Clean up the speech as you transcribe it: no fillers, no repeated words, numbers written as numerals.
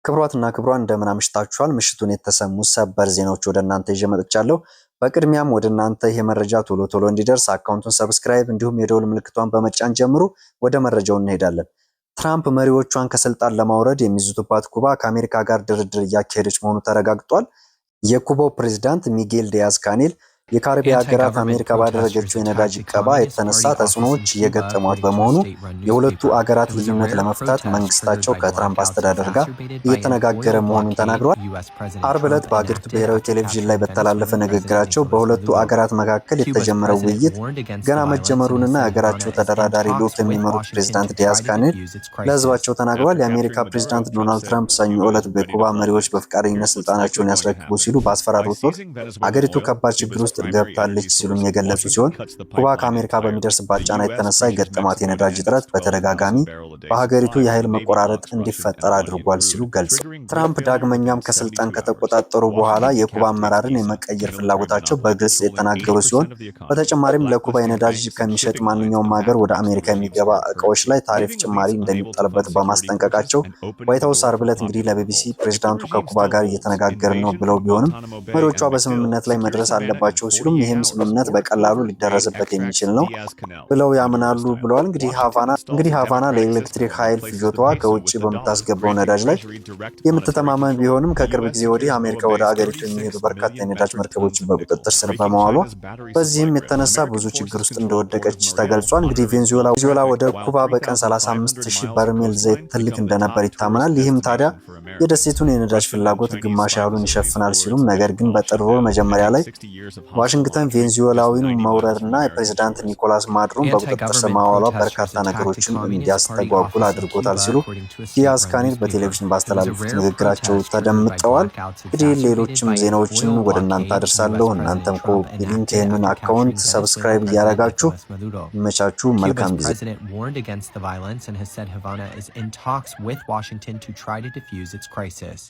ክቡራትና ክቡራን፣ እንደምን አምሽታችኋል? ምሽቱን የተሰሙ ሰበር ዜናዎች ወደ እናንተ ይዤ መጥቻለሁ። በቅድሚያም ወደ እናንተ ይሄ መረጃ ቶሎ ቶሎ እንዲደርስ account ኡን subscribe እንዲሁም የደወል ምልክቷን በመጫን ጀምሩ። ወደ መረጃው እንሄዳለን። ትራምፕ መሪዎቿን ከስልጣን ለማውረድ የሚዝቱባት ኩባ ከአሜሪካ ጋር ድርድር እያካሄደች መሆኑ ተረጋግጧል። የኩባው ፕሬዝዳንት ሚጌል ዲያዝ ካኔል የካሪቢያን ሀገራት አሜሪካ ባደረገችው የነዳጅ እቀባ የተነሳ ተጽዕኖዎች እየገጠሟት በመሆኑ የሁለቱ አገራት ልዩነት ለመፍታት መንግስታቸው ከትራምፕ አስተዳደር ጋር እየተነጋገረ መሆኑን ተናግረዋል። አርብ ዕለት በአገሪቱ ብሔራዊ ቴሌቪዥን ላይ በተላለፈ ንግግራቸው በሁለቱ አገራት መካከል የተጀመረው ውይይት ገና መጀመሩንና የሀገራቸው ተደራዳሪ ልዑክ የሚመሩት ፕሬዚዳንት ዲያዝ ካኔል ለህዝባቸው ተናግረዋል። የአሜሪካ ፕሬዚዳንት ዶናልድ ትራምፕ ሰኞ ዕለት በኩባ መሪዎች በፈቃደኝነት ስልጣናቸውን ያስረክቡ ሲሉ ባስፈራሩት ወቅት አገሪቱ ከባድ ችግር ውስጥ ገብታለች ሲሉም የገለጹ ሲሆን፣ ኩባ ከአሜሪካ በሚደርስባት ጫና የተነሳ የገጠማት የነዳጅ እጥረት በተደጋጋሚ በሀገሪቱ የኃይል መቆራረጥ እንዲፈጠር አድርጓል ሲሉ ገልጸው፣ ትራምፕ ዳግመኛም ከስልጣን ከተቆጣጠሩ በኋላ የኩባ አመራርን የመቀየር ፍላጎታቸው በግልጽ የተናገሩ ሲሆን፣ በተጨማሪም ለኩባ የነዳጅ ከሚሸጥ ማንኛውም ሀገር ወደ አሜሪካ የሚገባ እቃዎች ላይ ታሪፍ ጭማሪ እንደሚጣልበት በማስጠንቀቃቸው፣ ዋይት ሀውስ አርብ ዕለት እንግዲህ ለቢቢሲ ፕሬዚዳንቱ ከኩባ ጋር እየተነጋገርን ነው ብለው ቢሆንም መሪዎቿ በስምምነት ላይ መድረስ አለባቸው ሲሉም ይህም ስምምነት በቀላሉ ሊደረስበት የሚችል ነው ብለው ያምናሉ ብለዋል። እንግዲህ ሃቫና ለኤሌክትሪክ ኃይል ፍጆታዋ ከውጭ በምታስገባው ነዳጅ ላይ የምትተማመን ቢሆንም ከቅርብ ጊዜ ወዲህ አሜሪካ ወደ አገሪቱ የሚሄዱ በርካታ የነዳጅ መርከቦችን በቁጥጥር ስር በመዋሏ በዚህም የተነሳ ብዙ ችግር ውስጥ እንደወደቀች ተገልጿል። እንግዲህ ቬንዙዌላ ወደ ኩባ በቀን 35 ሺህ በርሜል ዘይት ትልክ እንደነበር ይታመናል። ይህም ታዲያ የደሴቱን የነዳጅ ፍላጎት ግማሽ ያህሉን ይሸፍናል ሲሉም፣ ነገር ግን በጥር ወር መጀመሪያ ላይ ዋሽንግተን ቬንዙዌላዊን መውረርና የፕሬዚዳንት ኒኮላስ ማዱሮን በቁጥጥር ስር ማዋሏ በርካታ ነገሮችን እንዲያስተጓጉል አድርጎታል ሲሉ ዲያዝ ካኔል በቴሌቪዥን ባስተላለፉት ንግግራቸው ተደምጠዋል። እንግዲህ ሌሎችም ዜናዎችን ወደ እናንተ አደርሳለሁ። እናንተም copy link ይህንን account subscribe እያደረጋችሁ ይመቻችሁ። መልካም ጊዜ። President warned against the violence and has said Havana is in talks with Washington to try to defuse its crisis.